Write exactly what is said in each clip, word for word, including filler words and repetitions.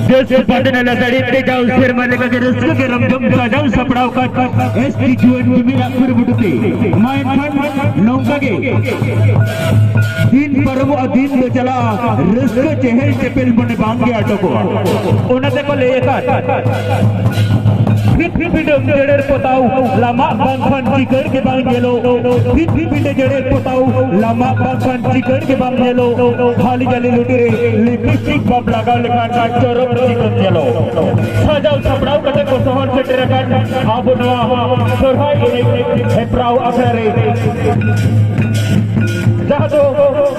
ᱫᱮᱥ ᱵᱟᱸᱫᱮᱱ ᱞᱟᱥᱟᱲᱦᱮᱫ ᱛᱮ ᱡᱟᱣ ᱥᱮᱨᱢᱟ ᱞᱮᱠᱟᱜᱮ ᱨᱟᱹᱥᱠᱟᱹ ᱜᱮ ᱨᱚᱢᱡᱚᱢ ᱥᱟᱡᱟᱣ ᱥᱟᱯᱲᱟᱣ ᱠᱟᱫ ᱮᱥ ᱴᱤ ᱡᱩᱣᱟᱹᱱ ᱡᱩᱢᱤᱫ ᱟᱜ ᱠᱩᱨᱩᱢᱩᱴᱩ ᱛᱮ᱾ ᱢᱟ ᱮᱱᱠᱷᱟᱱ ᱱᱚᱝᱠᱟ ᱜᱮ ᱫᱤᱱ ᱯᱟᱨᱚᱢᱚᱜᱼᱟ, ᱫᱤᱱ ᱫᱚ ᱪᱟᱞᱟᱜᱼᱟ, ᱨᱟᱹᱥᱠᱟᱹ ᱪᱮᱦᱮᱞ ᱪᱮᱯᱮᱞ ᱢᱚᱱᱮ ᱵᱟᱝ ᱜᱮ ᱟᱴᱚᱠᱚᱜᱼᱟ᱾ ᱚᱱᱟ ᱛᱮᱠᱚ ᱞᱟᱹᱭ ᱟᱠᱟᱫ, ᱯᱷᱤᱛ ᱯᱷᱤᱰᱟᱹᱢ ᱡᱮᱲᱮᱨ ᱯᱚᱛᱟᱣ, ᱞᱟᱢᱟᱜ ᱵᱟᱝᱠᱷᱟᱱ ᱪᱤᱠᱟᱹᱲ ᱜᱮ ᱵᱟᱝ ᱧᱮᱞᱚᱜ᱾ ᱯᱷᱤᱛ ᱯᱷᱤᱰᱟᱹ ᱡᱮᱲᱮᱨ ᱯᱚᱛᱟᱣ, ᱞᱟᱢᱟᱜ ᱵᱟᱝᱠᱷᱟᱱ ᱪᱤᱠᱟᱹᱲ ᱜᱮ ᱵᱟᱝ ᱧᱮᱞᱚᱜ᱾ ᱦᱟᱹᱞᱤ ᱡᱟᱹᱞᱤ ᱞᱩᱴᱤ ᱨᱮ ᱞᱤᱯᱤᱥᱴᱤᱠ ᱵᱟᱢ ᱞᱟᱜᱟᱣ ᱞᱮᱠᱷᱟᱱ ᱪᱚᱨᱚᱠ ᱪᱤᱠᱟᱹᱲ ᱧᱮᱞᱚᱜ᱾ ᱥᱟᱡᱟᱣ ᱥᱟᱯᱲᱟᱣ ᱠᱟᱛᱮ ᱠᱚ ᱥᱚᱦᱚᱨ ᱥᱮᱴᱮᱨ ᱟᱠᱟᱱ ᱟᱵᱚ ᱱᱚᱣᱟ ᱥᱚᱨᱦᱟᱭ ᱮᱱᱮᱡ ᱦᱮᱯᱨᱟᱣ ᱟᱠᱷᱲᱟ ᱨᱮ, ᱡᱟᱦᱟᱸ ᱫᱚ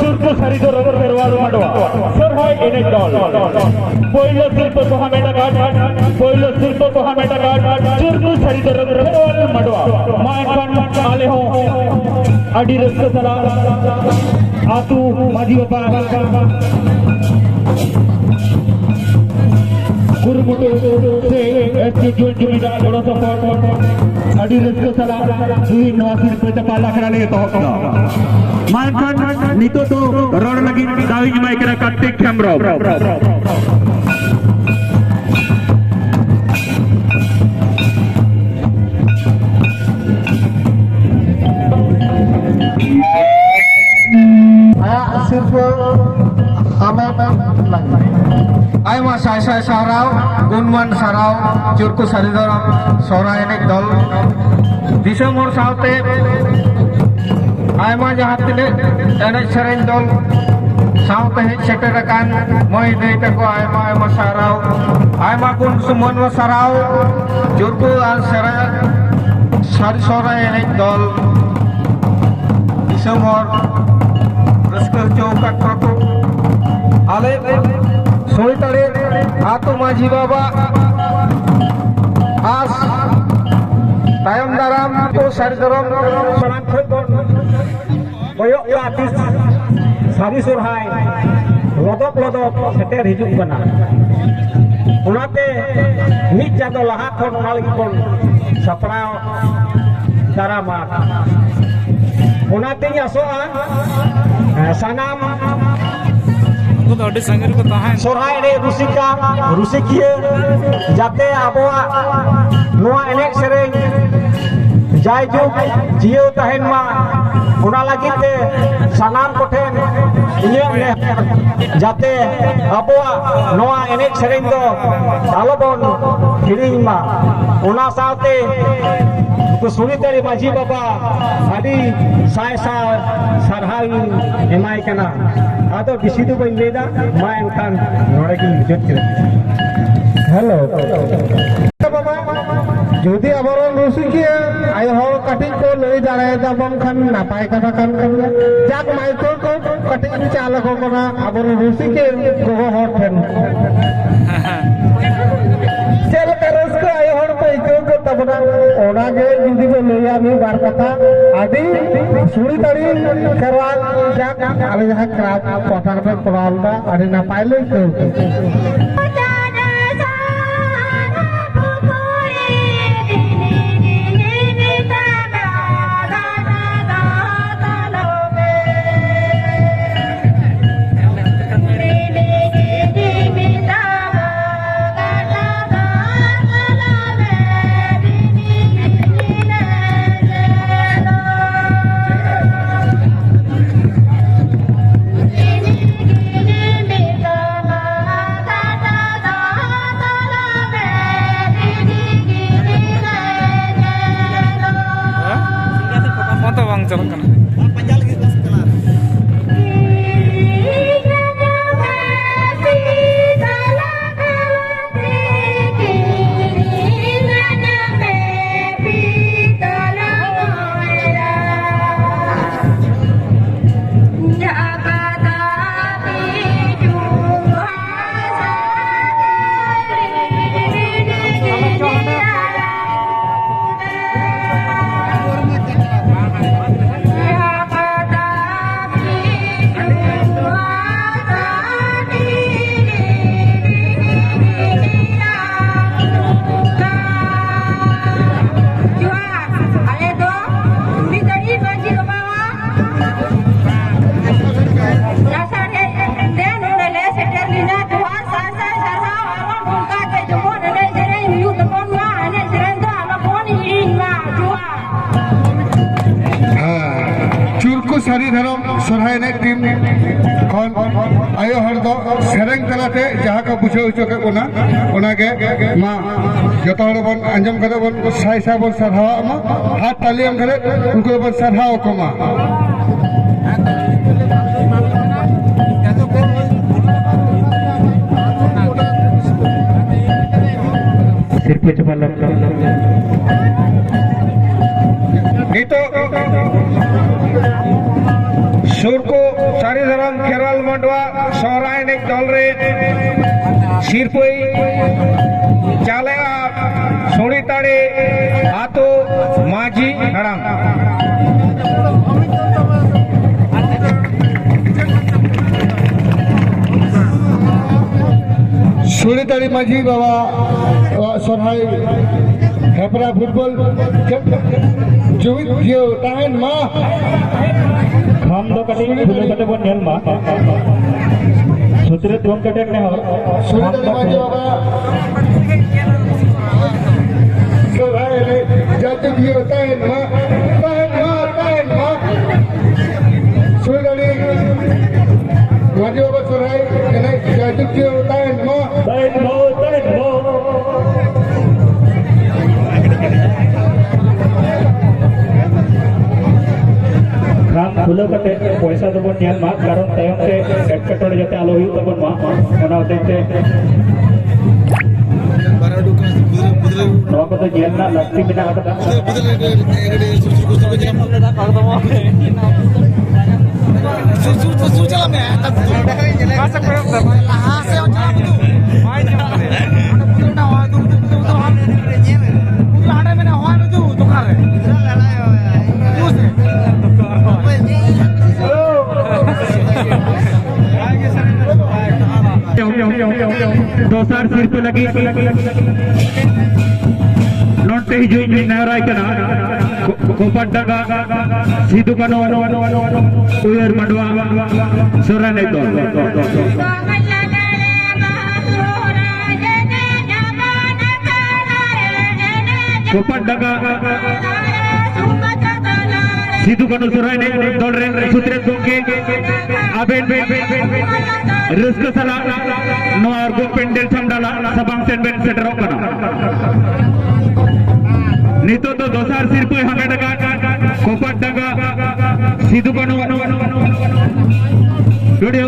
ᱪᱩᱨᱠᱩ ᱥᱟᱹᱨᱤ ᱫᱷᱚᱨᱚᱢ ᱠᱷᱮᱨᱣᱟᱞ ᱢᱟᱰᱣᱟ ᱥᱚᱨᱦᱟᱭ ᱮᱱᱮᱡ ᱫᱚᱞ ᱯᱳᱭᱞᱳ ᱥᱤᱨᱯᱟᱹ ᱠᱚ ᱦᱟᱢᱮᱴ ᱟᱠᱟᱫ, ᱯᱳᱭᱞᱳ ᱥᱤᱨᱯᱟᱹ ᱠᱚ ᱦᱟᱢᱮᱴ ᱟᱠᱟᱫ ᱪᱩᱨᱠᱩ ᱥᱟᱹᱨᱤ ᱫᱷᱚᱨᱚᱢ ᱠᱷᱮᱨᱣᱟᱞ ᱢᱟᱰᱣᱟ᱾ ᱢᱟ ᱮᱱᱠᱷᱟᱱ ᱟᱞᱮ ᱦᱚᱸ ᱟᱹᱰᱤ ᱨᱟᱹᱥᱠᱟᱹ ᱥᱟᱞᱟᱜ ᱟᱹᱛᱩ ᱢᱟᱹᱡᱷᱤ ᱵᱟᱵᱟ ᱠᱩᱨᱩᱢᱩᱴᱩ ᱥᱮ ᱮᱥ ᱴᱤ ᱡᱩᱣᱟᱹᱱ ᱡᱩᱢᱤᱫ ᱟᱜ ᱜᱚᱲᱚ ᱥᱚᱯᱚᱦᱚᱫ ᱟᱹᱰᱤ ᱨᱟᱹᱥᱠᱟᱹ ᱥᱟᱞᱟᱜ ᱛᱮᱦᱮᱧ ᱱᱚᱣᱟ ᱥᱤᱨᱯᱟᱹ ᱪᱟᱯᱟᱞ ᱟᱠᱷᱲᱟ ᱞᱮ ᱮᱛᱚᱦᱚᱵ ᱮᱫᱟ᱾ ᱢᱟ ᱮᱱᱠᱷᱟᱱ ᱱᱤᱛᱚᱜ ᱫᱚ ᱨᱚᱲ ᱞᱟᱹᱜᱤᱫ ᱫᱟᱣ ᱤᱧ ᱮᱢᱟᱭ ᱠᱟᱱᱟ ᱠᱟᱨᱛᱤᱠ ᱦᱮᱢᱵᱨᱚᱢ᱾ ᱟᱭᱟᱜ ᱥᱤᱨᱯᱟᱹ ᱦᱟᱢᱮᱴ ᱞᱟᱹᱜᱤᱫ᱾ ᱟᱭᱢᱟ ᱥᱟᱭ ᱥᱟᱭ ᱥᱟᱨᱦᱟᱣ, ᱜᱩᱱᱢᱟᱱ ᱥᱟᱨᱦᱟᱣ, ᱪᱩᱨᱠᱩ ᱥᱟᱹᱨᱤ ᱫᱷᱚᱨᱚᱢ ᱥᱚᱦᱨᱟᱭ ᱮᱱᱮᱡ ᱫᱚᱞ, ᱫᱤᱥᱚᱢ ᱦᱚᱲ ᱥᱟᱶᱛᱮ ᱟᱭᱢᱟ ᱡᱟᱦᱟᱸ ᱛᱤᱱᱟᱹᱜ ᱮᱱᱮᱡ ᱥᱮᱨᱮᱧ ᱫᱚᱞ ᱥᱟᱶᱛᱮ ᱦᱮᱡ ᱥᱮᱴᱮᱨ ᱟᱠᱟᱱ ᱢᱟᱹᱭ ᱫᱟᱹᱭ ᱛᱟᱠᱚ ᱟᱭᱢᱟ ᱟᱭᱢᱟ ᱥᱟᱨᱦᱟᱣ, ᱟᱭᱢᱟ ᱜᱩᱱ ᱥᱩᱢᱟᱹᱱ ᱥᱟᱨᱦᱟᱣ, ᱪᱩᱨᱠᱩ ᱟᱨ ᱥᱮᱨᱮᱧ ᱥᱟᱹᱨᱤ ᱥᱚᱦᱨᱟᱭ ᱮᱱᱮᱡ ᱫᱚᱞ ᱫᱤᱥᱚᱢ ᱦᱚᱲ ᱨᱟᱹᱥᱠᱟᱹ ᱦᱚᱪᱚ ᱟᱠᱟᱫ ᱠᱚᱣᱟ ᱠᱚ᱾ ᱟᱞᱮ ᱥᱩᱭᱛᱟᱲᱤ ᱟᱹᱛᱩ ᱢᱟᱹᱡᱷᱤ ᱵᱟᱵᱟ ᱟᱥ ᱛᱟᱭᱚᱢ ᱫᱟᱨᱟᱢ ᱠᱚ ᱥᱟᱹᱨᱤ ᱫᱷᱚᱨᱚᱢ ᱥᱟᱱᱟᱢ ᱠᱷᱚᱱ ᱵᱚᱱ ᱠᱚᱭᱚᱜ ᱠᱟᱜ ᱛᱤᱥ ᱥᱟᱹᱨᱤ ᱥᱚᱨᱦᱟᱭ ᱞᱚᱫᱚᱵ ᱞᱚᱫᱚᱵ ᱥᱮᱴᱮᱨ ᱦᱤᱡᱩᱜ ᱠᱟᱱᱟ᱾ ᱚᱱᱟᱛᱮ ᱢᱤᱫ ᱪᱟᱸᱫᱚ ᱞᱟᱦᱟ ᱠᱷᱚᱱ ᱚᱱᱟ ᱞᱟᱹᱜᱤᱫ ᱵᱚᱱ ᱥᱟᱯᱲᱟᱣ ᱫᱟᱨᱟᱢᱟ᱾ ᱚᱱᱟᱛᱤᱧ ᱟᱥᱚᱜᱼᱟ, ᱥᱟᱱᱟᱢ ᱟᱹᱰᱤ ᱥᱟᱸᱜᱮ ᱨᱮᱠᱚ ᱛᱟᱦᱮᱸ᱾ ᱥᱚᱨᱦᱟᱭ ᱮᱱᱮᱡ ᱨᱩᱥᱤᱠᱟ, ᱨᱩᱥᱤᱠᱤᱭᱟᱹ, ᱡᱟᱛᱮ ᱟᱵᱚᱣᱟᱜ ᱱᱚᱣᱟ ᱮᱱᱮᱡ ᱥᱮᱨᱮᱧ ᱡᱟᱭᱡᱩᱜᱽ ᱡᱤᱭᱟᱹᱣ ᱛᱟᱦᱮᱱ ᱢᱟ, ᱚᱱᱟ ᱞᱟᱹᱜᱤᱫ ᱛᱮ ᱥᱟᱱᱟᱢ ᱠᱚᱴᱷᱮᱱ ᱤᱧᱟᱹᱜ ᱱᱮᱦᱚᱨ, ᱡᱟᱛᱮ ᱟᱵᱚᱣᱟᱜ ᱱᱚᱣᱟ ᱮᱱᱮᱡ ᱥᱮᱨᱮᱧ ᱫᱚ ᱟᱞᱚᱵᱚᱱ ᱦᱤᱲᱤᱧ ᱢᱟ᱾ ᱚᱱᱟ ᱥᱟᱶᱛᱮ ᱱᱩᱠᱩ ᱥᱩᱱᱤᱛᱟᱹᱨᱤ ᱢᱟᱹᱡᱷᱤ ᱵᱟᱵᱟ ᱟᱹᱰᱤ ᱥᱟᱭ ᱥᱟᱭ ᱥᱟᱨᱦᱟᱣ ᱤᱧ ᱮᱢᱟᱭ ᱠᱟᱱᱟ᱾ ᱟᱫᱚ ᱵᱮᱥᱤ ᱫᱚ ᱵᱟᱹᱧ ᱞᱟᱹᱭᱫᱟ, ᱢᱟ ᱮᱱᱠᱷᱟᱱ ᱱᱚᱰᱮ ᱜᱤᱧ ᱢᱩᱪᱟᱹᱫ ᱠᱮᱫᱟ᱾ ᱦᱮᱞᱳ᱾ ᱵᱟᱵᱟ, ᱡᱩᱫᱤ ᱟᱵᱚᱨᱮᱱ ᱨᱩᱥᱤᱠᱤᱭᱟᱹ ᱟᱭᱳ ᱦᱚᱲ ᱠᱟᱹᱴᱤᱡ ᱠᱚ ᱞᱟᱹᱭ ᱫᱟᱲᱮᱭᱟᱫᱟ ᱵᱚᱱ ᱠᱷᱟᱱ ᱱᱟᱯᱟᱭ ᱠᱟᱛᱷᱟ ᱠᱟᱱ ᱠᱟᱱ ᱜᱮᱭᱟ᱾ ᱡᱟᱠ, ᱢᱟᱭᱠᱳ ᱠᱚ ᱠᱟᱹᱴᱤᱡ ᱤᱧ ᱪᱟᱞ ᱟᱠᱚ ᱠᱟᱱᱟ ᱟᱵᱚᱨᱮᱱ ᱨᱩᱥᱤᱠᱤᱭᱟᱹ ᱜᱚᱜᱚ ᱦᱚᱲ ᱴᱷᱮᱱ᱾ ᱪᱮᱫ ᱞᱮᱠᱟ ᱨᱟᱹᱥᱠᱟᱹ ᱟᱭᱳ ᱦᱚᱲ ᱠᱚ ᱟᱹᱭᱠᱟᱹᱣ ᱠᱮᱫ ᱛᱟᱵᱚᱱᱟ, ᱚᱱᱟᱜᱮ ᱡᱩᱫᱤ ᱵᱚ ᱞᱟᱹᱭᱟ ᱢᱤᱫ ᱵᱟᱨ ᱠᱟᱛᱷᱟ᱾ ᱟᱹᱰᱤ ᱥᱩᱲᱤ ᱛᱟᱹᱲᱤ ᱠᱷᱮᱨᱣᱟᱞ ᱡᱟᱠ ᱟᱞᱮ ᱡᱟᱦᱟᱸ ᱠᱞᱟᱵᱽ ᱯᱟᱦᱴᱟ ᱠᱷᱚᱱ ᱠᱚᱨᱟᱣ ᱞᱮᱫᱟ, ᱟᱹᱰᱤ ᱱᱟᱯᱟᱭ ᱞᱮ ᱟᱹᱭᱠᱟᱹᱣ ᱠᱮᱫᱟ᱾ ᱥᱚᱨᱦᱟᱭ ᱮᱱᱮᱡ ᱴᱤᱢ ᱠᱷᱚᱱ ᱟᱭᱳ ᱦᱚᱲ ᱫᱚ ᱥᱮᱨᱮᱧ ᱛᱟᱞᱟᱛᱮ ᱡᱟᱦᱟᱸ ᱠᱚ ᱵᱩᱡᱷᱟᱹᱣ ᱦᱚᱪᱚ ᱠᱮᱫ ᱵᱚᱱᱟ, ᱚᱱᱟᱜᱮ ᱢᱟ ᱡᱚᱛᱚ ᱦᱚᱲ ᱵᱚᱱ ᱟᱸᱡᱚᱢ ᱠᱟᱛᱮ ᱵᱚᱱ ᱥᱟᱭ ᱥᱟᱭ ᱵᱚᱱ ᱥᱟᱨᱦᱟᱣᱟᱜ ᱢᱟ ᱟᱨ ᱛᱟᱹᱞᱤ ᱮᱢ ᱠᱟᱛᱮ ᱩᱱᱠᱩ ᱫᱚᱵᱚᱱ ᱥᱟᱨᱦᱟᱣ ᱠᱚ ᱢᱟ᱾ ᱥᱤᱨᱯᱟᱹ ᱪᱟᱯᱟᱞ ᱞᱮᱱ ᱱᱤᱛᱚᱜ ᱥᱩᱨᱠᱩ ᱥᱟᱹᱨᱤ ᱫᱷᱚᱨᱚᱢ ᱠᱷᱮᱨᱣᱟᱞ ᱢᱟᱰᱣᱟ ᱥᱚᱦᱨᱟᱭ ᱮᱱᱮᱡ ᱫᱚᱞ ᱨᱮ ᱥᱤᱨᱯᱟᱹᱭ ᱪᱟᱞᱮᱜᱼᱟ ᱥᱩᱲᱤᱛᱟᱲᱤ ᱟᱛᱳ ᱢᱟᱹᱡᱷᱤ ᱦᱟᱲᱟᱢ᱾ ᱥᱩᱲᱤᱛᱟᱲᱤ ᱢᱟᱹᱡᱷᱤ ᱵᱟᱵᱟ ᱥᱚᱨᱦᱟᱭ ᱦᱮᱯᱨᱟᱣ ᱯᱷᱩᱴᱵᱚᱞ ᱡᱩᱢᱤᱫ ᱡᱤᱭᱟᱹᱣ ᱛᱟᱦᱮᱱ ᱢᱟ᱾ ᱠᱷᱟᱢ ᱫᱚ ᱠᱟᱹᱴᱤᱡ ᱠᱷᱩᱞᱟᱹᱣ ᱠᱟᱛᱮ ᱵᱚᱱ ᱧᱮᱞ ᱢᱟ᱾ ᱥᱩᱛᱨᱮ ᱛᱩᱢ ᱠᱟᱛᱮ ᱱᱮᱦᱚᱨ᱾ ᱥᱩᱲᱤᱛᱟᱲᱤ ᱢᱟᱹᱡᱷᱤ ᱵᱟᱵᱟ ᱥᱚᱨᱦᱟᱭ ᱮᱱᱮᱡ ᱡᱟᱭᱡᱩᱜᱽ ᱡᱤᱭᱟᱹᱣ ᱛᱟᱦᱮᱱ ᱢᱟ, ᱛᱟᱦᱮᱱ ᱢᱟ, ᱛᱟᱦᱮᱱ ᱢᱟ᱾ ᱥᱩᱲᱤᱛᱟᱲᱤ ᱢᱟᱹᱡᱷᱤ ᱵᱟᱵᱟ ᱥᱚᱨᱦᱟᱭ ᱮᱱᱮᱡ ᱡᱟᱭᱡᱩᱜᱽ ᱡᱤᱭᱟᱹᱣ ᱛᱟᱦᱮᱱ ᱢᱟ᱾ ᱛᱟᱦᱮᱱ ᱢᱟ, ᱛᱟᱦᱮᱱ ᱢᱟ᱾ ᱠᱷᱟᱢ ᱠᱷᱩᱞᱟᱹᱣ ᱠᱟᱛᱮ ᱯᱚᱭᱥᱟ ᱫᱚᱵᱚᱱ ᱧᱮᱞ ᱢᱟ, ᱠᱟᱨᱚᱱ ᱛᱟᱭᱚᱢ ᱛᱮ ᱮᱴᱠᱮᱴᱚᱬᱮ ᱡᱟᱛᱮ ᱟᱞᱚ ᱦᱩᱭᱩᱜ ᱛᱟᱵᱚᱱ ᱢᱟ, ᱚᱱᱟ ᱦᱚᱛᱮᱡ ᱛᱮ ᱱᱚᱣᱟ ᱠᱚᱫᱚ ᱧᱮᱞ ᱨᱮᱱᱟᱜ ᱞᱟᱹᱠᱛᱤ ᱢᱮᱱᱟᱜ ᱟᱠᱟᱫᱟ᱾ ᱥᱩᱨ, ᱥᱩᱨ, ᱥᱩᱨ, ᱥᱩᱨ ᱪᱟᱞᱟᱜ ᱢᱮ᱾ ᱞᱟᱦᱟ ᱥᱮᱫ ᱠᱚᱭᱚᱜ ᱢᱮ᱾ ᱵᱟᱭ ᱧᱮᱞ ᱠᱟᱫᱮᱭᱟ᱾ ᱚᱸᱰᱮ ᱯᱩᱛᱩᱞ ᱢᱮᱱᱟᱜᱼᱟ, ᱦᱚᱦᱚ ᱫᱩᱲᱩᱵ, ᱫᱩᱲᱩᱵ, ᱫᱩᱲᱩᱵ, ᱫᱩᱲᱩᱵ, ᱦᱟᱸᱰᱮ ᱢᱮᱱᱟᱜᱼᱟ, ᱦᱚᱦᱚ ᱟᱭ ᱢᱮ, ᱫᱩ, ᱫᱚᱠᱟᱱ ᱨᱮ᱾ ᱫᱩ ᱥᱮ᱾ ᱫᱚᱥᱟᱨ ᱥᱤᱨᱯᱟᱹ ᱞᱟᱹᱜᱤᱫ ᱱᱚᱛᱮ ᱦᱤᱡᱩᱜ ᱤᱧ ᱱᱮᱦᱚᱨᱟᱭ ᱠᱟᱱᱟ᱾ ᱠᱚ-, ᱠᱚᱯᱟᱴ ᱰᱟᱸᱜᱟ ᱥᱤᱫᱩ ᱠᱟᱹᱱᱦᱩ ᱩᱭᱦᱟᱹᱨ ᱢᱟᱰᱣᱟ ᱥᱚᱨᱮᱱ ᱫᱚᱞ᱾ ᱠᱚᱯᱟᱴ ᱰᱟᱸᱜᱟ ᱥᱤᱫᱩ ᱠᱟᱹᱱᱦᱩ ᱥᱚᱨᱦᱟᱭ ᱮᱱᱮᱡ ᱫᱚᱞ ᱨᱮᱱ ᱥᱩᱛᱨᱮᱛ ᱜᱚᱢᱠᱮ, ᱟᱵᱮᱱ ᱨᱟᱹᱥᱠᱟᱹ ᱥᱟᱞᱟᱜ ᱱᱚᱣᱟ ᱩᱨᱜᱩᱢ ᱯᱮᱱᱰᱮᱞ ᱪᱷᱟᱢᱰᱟ ᱞᱟ ᱥᱟᱢᱟᱝ ᱥᱮᱱ ᱵᱮᱱ ᱥᱮᱴᱮᱨᱚᱜ ᱠᱟᱱᱟ᱾ ᱱᱤᱛᱚᱜ ᱫᱚ ᱫᱚᱥᱟᱨ ᱥᱤᱨᱯᱟᱹᱭ ᱦᱟᱢᱮᱴ ᱟᱠᱟᱫ ᱠᱚᱯᱟᱴ ᱰᱟᱸᱜᱟ ᱥᱤᱫᱩ ᱠᱟᱹᱱᱦᱩ ᱴᱩᱰᱩ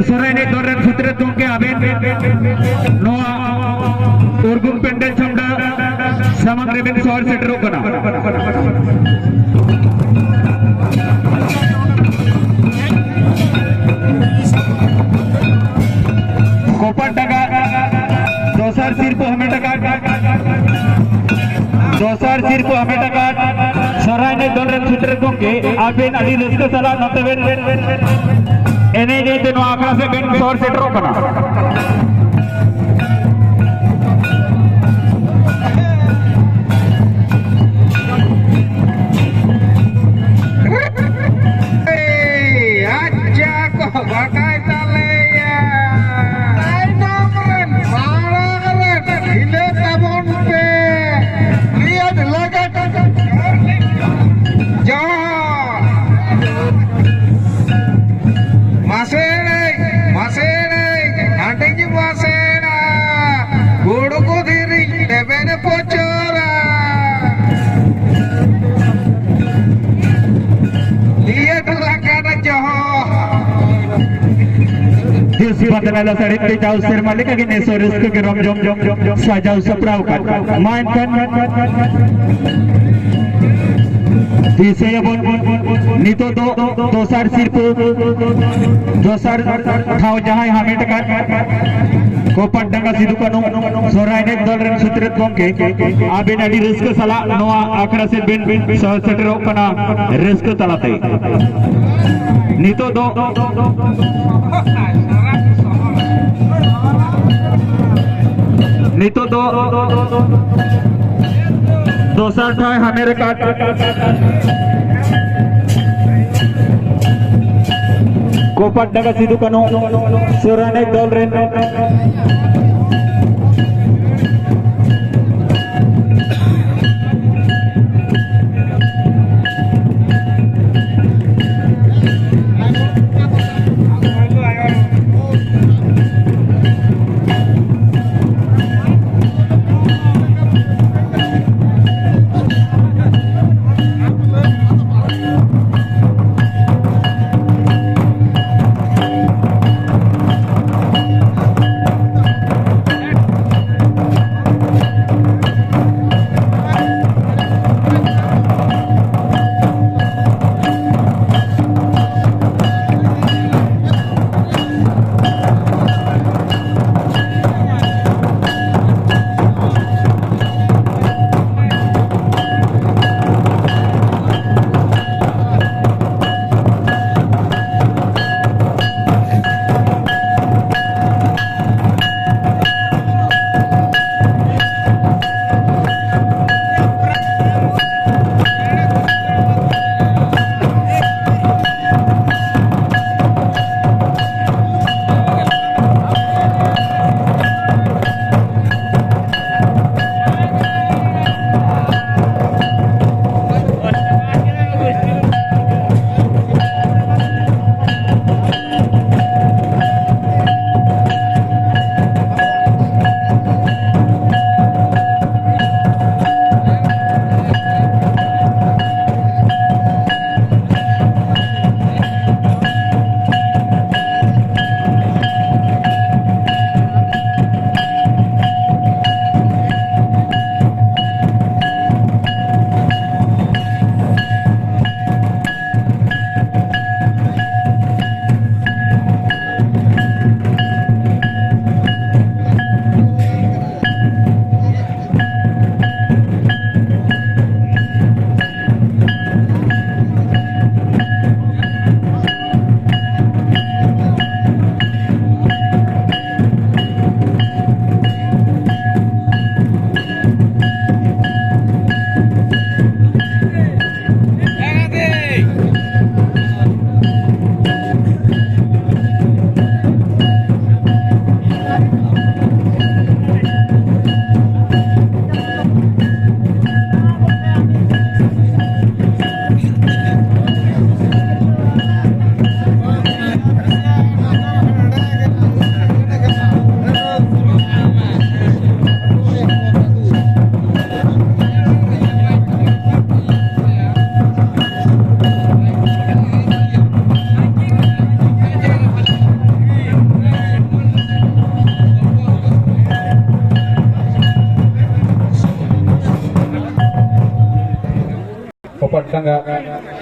ᱥᱚᱨᱦᱟᱭ ᱮᱱᱮᱡ ᱫᱚᱞ ᱨᱮᱱ ᱥᱩᱛᱨᱮᱛ ᱜᱚᱢᱠᱮ, ᱟᱵᱮᱱ ᱱᱚᱣᱟ ᱩᱨᱜᱩᱢ ᱯᱮᱱᱰᱮᱞ ᱪᱷᱟᱢᱰᱟ ᱥᱟᱢᱟᱝ ᱨᱮᱵᱮᱱ ᱥᱚᱦᱚᱨ ᱥᱮᱴᱮᱨᱚᱜ ᱠᱟᱱᱟ᱾ ᱠᱚᱯᱟᱴ ᱰᱟᱸᱜᱟ ᱫᱚᱥᱟᱨ ᱥᱤᱨᱯᱟᱹ ᱦᱟᱢᱮᱴ ᱟᱠᱟᱫ, ᱫᱚᱥᱟᱨ ᱥᱤᱨᱯᱟᱹ ᱦᱟᱢᱮᱴ ᱟᱠᱟᱫ ᱥᱚᱨᱦᱟᱭ ᱮᱱᱮᱡ ᱫᱚᱞ ᱨᱮᱱ ᱥᱩᱛᱨᱮᱛ ᱜᱚᱢᱠᱮ, ᱟᱵᱮᱱ ᱟᱹᱰᱤ ᱨᱟᱹᱥᱠᱟᱹ ᱥᱟᱞᱟᱜ ᱱᱚᱛᱮ ᱵᱮᱱ ᱮᱱᱮᱡ ᱮᱱᱮᱡ ᱛᱮ ᱱᱚᱣᱟ ᱟᱠᱷᱲᱟ ᱥᱮᱫ ᱵᱮᱱ ᱥᱚᱦᱚᱨ ᱥᱮᱴᱮᱨᱚᱜ ᱠᱟᱱᱟ᱾ ᱮᱭ, ᱟᱪᱪᱷᱟ ᱠᱚ ᱵᱟᱰᱟᱭ ᱛᱟᱞᱮᱭᱟ᱾ ᱛᱟᱭᱱᱚᱢ ᱨᱮᱱ ᱢᱟᱲᱟᱝ ᱨᱮᱱ ᱦᱤᱞᱟᱹ ᱛᱟᱵᱚᱱ ᱯᱮ᱾ ᱱᱤᱭᱟᱹ ᱞᱟᱜᱟᱛ ᱡᱚᱦᱚᱨ᱾ ᱢᱟᱥᱮ ᱮᱱᱮᱡ, ᱢᱟᱥᱮ ᱮᱱᱮᱡ, ᱦᱟᱹᱴᱤᱧ ᱢᱟᱥᱮ ᱮᱱᱟ᱾ ᱜᱩᱲᱜᱩ ᱫᱷᱤᱨᱤ ᱞᱮᱵᱮᱱ ᱯᱚᱪᱚᱨᱟ᱾ ᱞᱤᱭᱟᱹ ᱴᱚᱞᱟ ᱠᱟᱱᱟ ᱡᱚᱦᱚᱨ᱾ ᱫᱮᱥ ᱵᱟᱸᱫᱽᱱᱟ ᱞᱟᱥᱟᱲᱦᱮᱫ ᱛᱮ ᱡᱟᱣ ᱥᱮᱨᱢᱟ ᱞᱮᱠᱟ ᱜᱮ ᱱᱮᱥ ᱦᱚᱸ ᱨᱟᱹᱥᱠᱟᱹ ᱜᱮ ᱨᱚᱢ ᱡᱚᱢ ᱡᱚᱢ ᱡᱚᱢ ᱥᱟᱡᱟᱣ ᱥᱟᱯᱲᱟᱣ ᱟᱠᱟᱫ᱾ ᱢᱟ ᱮᱱᱠᱷᱟᱱ ᱫᱤᱥᱟᱹᱭᱟᱵᱚᱱ, ᱱᱤᱛᱚᱜ ᱫᱚ ᱫᱚᱥᱟᱨ ᱥᱤᱨᱯᱟᱹ, ᱫᱚᱥᱟᱨ ᱴᱷᱟᱶ ᱡᱟᱦᱟᱸᱭ ᱦᱟᱢᱮᱴ ᱟᱠᱟᱫ ᱠᱚᱯᱟᱴ ᱰᱟᱸᱜᱟ ᱥᱤᱫᱩ ᱠᱟᱹᱱᱦᱩ ᱥᱚᱦᱨᱟᱭ ᱮᱱᱮᱡ ᱫᱚᱞ ᱨᱮᱱ ᱥᱩᱛᱨᱮᱛ ᱜᱚᱢᱠᱮ, ᱟᱵᱮᱱ ᱟᱹᱰᱤ ᱨᱟᱹᱥᱠᱟᱹ ᱥᱟᱞᱟᱜ ᱱᱚᱣᱟ ᱟᱠᱷᱲᱟ ᱥᱮᱫ ᱵᱮᱱ ᱥᱮᱴᱮᱨᱚᱜ ᱠᱟᱱᱟ ᱨᱟᱹᱥᱠᱟᱹ ᱛᱟᱞᱟᱛᱮ᱾ ᱱᱤᱛᱚᱜ ᱫᱚ, ᱱᱤᱛᱚᱜ ᱫᱚ ᱫᱚᱥᱟᱨ ᱴᱷᱟᱶ ᱦᱟᱢᱮᱴ ᱟᱠᱟᱫ ᱠᱚᱯᱟᱴ ᱰᱟᱸᱜᱟ ᱥᱤᱫᱩ ᱠᱟᱹᱱᱦᱩ ᱥᱚᱦᱨᱟᱭ ᱮᱱᱮᱡ ᱫᱚᱞ ᱨᱮᱱ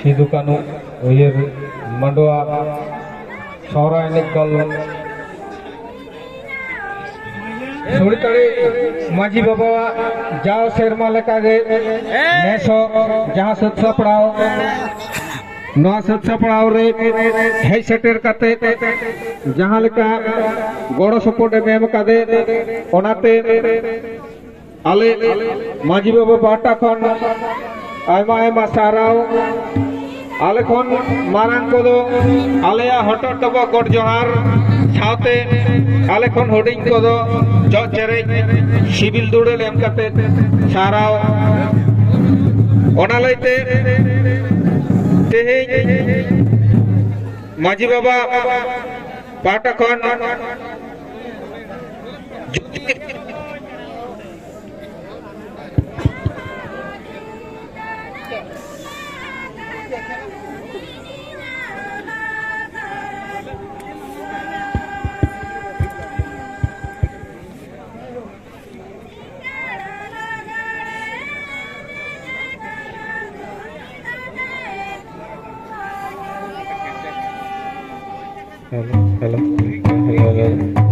ᱥᱤᱫᱩ ᱠᱟᱹᱱᱦᱩ ᱩᱭᱦᱟᱹᱨ ᱢᱟᱰᱣᱟ ᱥᱚᱦᱨᱟᱭ ᱮᱱᱮᱡ ᱫᱚᱞ ᱥᱩᱲᱤᱛᱟᱹᱲᱤ ᱢᱟᱹᱡᱷᱤ ᱵᱟᱵᱟᱣᱟᱜ ᱡᱟᱣ ᱥᱮᱨᱢᱟ ᱞᱮᱠᱟᱜᱮ ᱱᱮᱥ ᱦᱚᱸ ᱡᱟᱦᱟᱸ ᱥᱟᱹᱛ ᱥᱟᱯᱲᱟᱣ, ᱱᱚᱣᱟ ᱥᱟᱹᱛ ᱥᱟᱯᱲᱟᱣ ᱨᱮ ᱦᱮᱡ ᱥᱮᱴᱮᱨ ᱠᱟᱛᱮ ᱡᱟᱦᱟᱸ ᱞᱮᱠᱟ ᱜᱚᱲᱚ ᱥᱚᱯᱚᱦᱚᱫ ᱮᱢ ᱮᱢ ᱠᱟᱫᱮ, ᱚᱱᱟᱛᱮ ᱟᱞᱮ ᱢᱟᱹᱡᱷᱤ ᱵᱟᱵᱟ ᱯᱟᱦᱴᱟ ᱠᱷᱚᱱ ᱟᱭᱢᱟ ᱟᱭᱢᱟ ᱥᱟᱨᱦᱟᱣ᱾ ᱟᱞᱮ ᱠᱷᱚᱱ ᱢᱟᱨᱟᱝ ᱠᱚᱫᱚ ᱟᱞᱮᱭᱟᱜ ᱦᱚᱴᱚᱜ ᱰᱚᱵᱚᱜ ᱜᱚᱰ ᱡᱚᱦᱟᱨ ᱥᱟᱶᱛᱮ ᱟᱞᱮ ᱠᱷᱚᱱ ᱦᱩᱰᱤᱧ ᱠᱚᱫᱚ ᱡᱚᱜ ᱪᱮᱨᱮᱡ ᱥᱤᱵᱤᱞ ᱫᱩᱲᱟᱹᱞ ᱮᱢ ᱠᱟᱛᱮ ᱥᱟᱨᱦᱟᱣ᱾ ᱚᱱᱟ ᱞᱟᱹᱭᱛᱮ ᱛᱮᱦᱮᱧ ᱢᱟᱹᱡᱷᱤ ᱵᱟᱵᱟ ᱯᱟᱦᱴᱟ ᱠᱷᱚᱱ ᱡᱩᱫᱤ Hello, hello, hello, hello.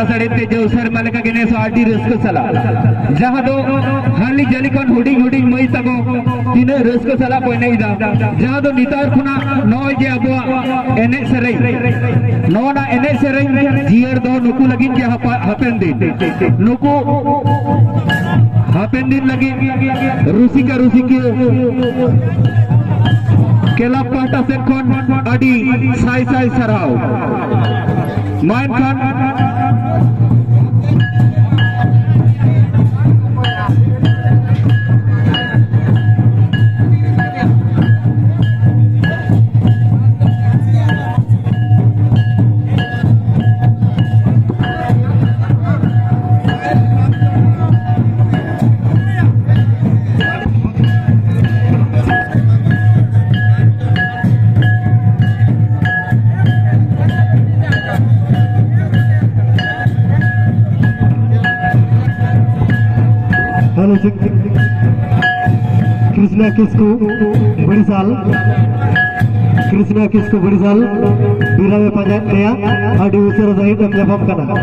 ᱥᱟᱹᱲᱤ ᱛᱮ ᱡᱟᱹᱣ ᱥᱮᱨᱢᱟ ᱞᱮᱠᱟ ᱜᱮ ᱱᱮᱥ ᱦᱚᱸ ᱟᱹᱰᱤ ᱨᱟᱹᱥᱠᱟᱹ ᱥᱟᱞᱟᱜ, ᱡᱟᱦᱟᱸ ᱫᱚ ᱦᱟᱹᱞᱤ ᱡᱟᱹᱞᱤ ᱠᱷᱚᱱ ᱦᱩᱰᱤᱧ ᱦᱩᱰᱤᱧ ᱢᱟᱹᱭ ᱛᱟᱠᱚ ᱛᱤᱱᱟᱹᱜ ᱨᱟᱹᱥᱠᱟᱹ ᱥᱟᱞᱟᱜ ᱠᱚ ᱮᱱᱮᱡ ᱮᱫᱟ, ᱡᱟᱦᱟᱸ ᱫᱚ ᱱᱮᱛᱟᱨ ᱠᱷᱚᱱᱟᱜ ᱱᱚᱜᱼᱚᱭ ᱡᱮ ᱟᱵᱚᱣᱟᱜ ᱮᱱᱮᱡ ᱥᱮᱨᱮᱧ, ᱱᱚᱣᱟ ᱮᱱᱮᱡ ᱥᱮᱨᱮᱧ ᱡᱤᱭᱟᱹᱲ ᱫᱚᱦᱚ ᱱᱩᱠᱩ ᱞᱟᱹᱜᱤᱫ ᱜᱮ ᱦᱟᱯᱟ-, ᱦᱟᱯᱮᱱ ᱫᱤᱱ, ᱱᱩᱠᱩ ᱦᱟᱯᱮᱱ ᱫᱤᱱ ᱞᱟᱹᱜᱤᱫ ᱨᱩᱥᱤᱠᱟ ᱨᱩᱥᱤᱠᱤᱭᱟᱹ ᱠᱞᱟᱵᱽ ᱯᱟᱦᱴᱟ ᱥᱮᱫ ᱠᱷᱚᱱ ᱟᱹᱰᱤ ᱥᱟᱭ ᱥᱟᱭ ᱥᱟᱨᱦᱟᱣ᱾ ᱢᱟ ᱮᱱᱠᱷᱟᱱ हेलो, कृष्णा किस्कू बड़ी साल, कृष्णा किस्कू बड़ी साल, बीरा में पंजाब गया, और दूसरा जाहिर हम जवाब करना।